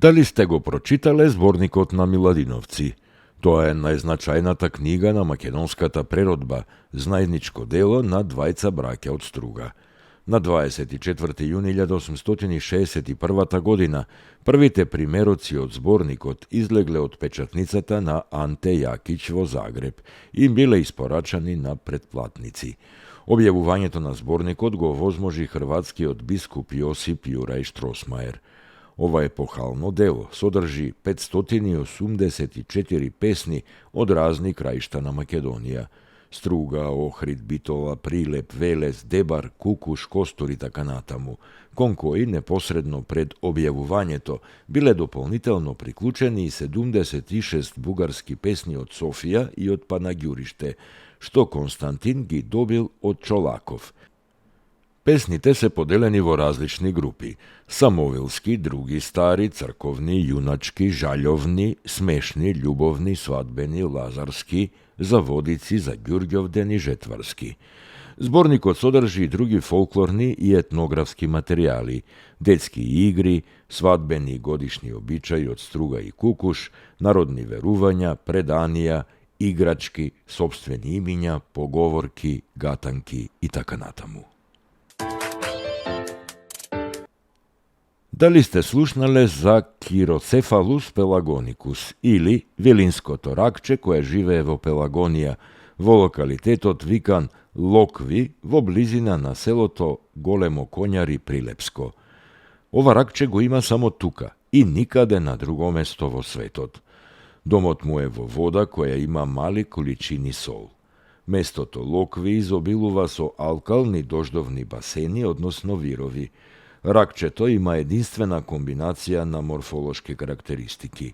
Дали сте го прочитале зборникот на Миладиновци? Тоа е најзначајната книга на македонската преродба, знајдничко дело на двајца браќа од Струга. На 24. јуни 1861 година првите примероци од зборникот излегле од печатницата на Анте Јакиć во Загреб и биле испорачани на претплатници. Објавувањето на зборникот го овозможи хрватскиот бискуп Јосип Јурај Штросмајер. Ова епохално дело содржи 584 песни од разни краишта на Македонија. Струга, Охрид, Битола, Прилеп, Велес, Дебар, Кукуш, Костур и така натаму, кон кои непосредно пред објавувањето биле дополнително приклучени и 76 бугарски песни од Софија и од Панаѓуриште, што Константин ги добил од Чолаков. Песните се поделени во различни групи: самовилски, други стари, црковни, јуначки, жалјовни, смешни, љубовни, свадбени, лазарски, за водици, за Ѓурѓовден и жетварски. Зборникот содржи и други фолклорни и етнографски материјали, детски игри, свадбени и годишни обичаи од Струга и Кукуш, народни верувања, преданија, играчки, сопствени имиња, поговорки, гатанки и така натаму. Дали сте слушнале за Кироцефалус пелагоникус или велинското ракче кое живее во Пелагонија, во локалитетот викан Локви, во близина на селото Големо Коњари Прилепско. Ова ракче го има само тука и никаде на друго место во светот. Домот му е во вода која има мали количини сол. Местото Локви изобилува со алкални дождовни басени, односно вирови. Ракчето има единствена комбинација на морфолошки карактеристики.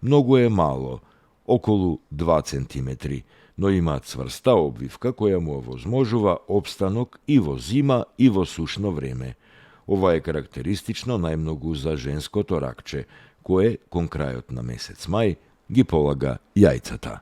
Многу е мало, околу 2 центиметри, но има цврста обвивка која му овозможува обстанок и во зима и во сушно време. Ова е карактеристично најмногу за женското ракче, кое кон крајот на месец мај ги полага јајцата.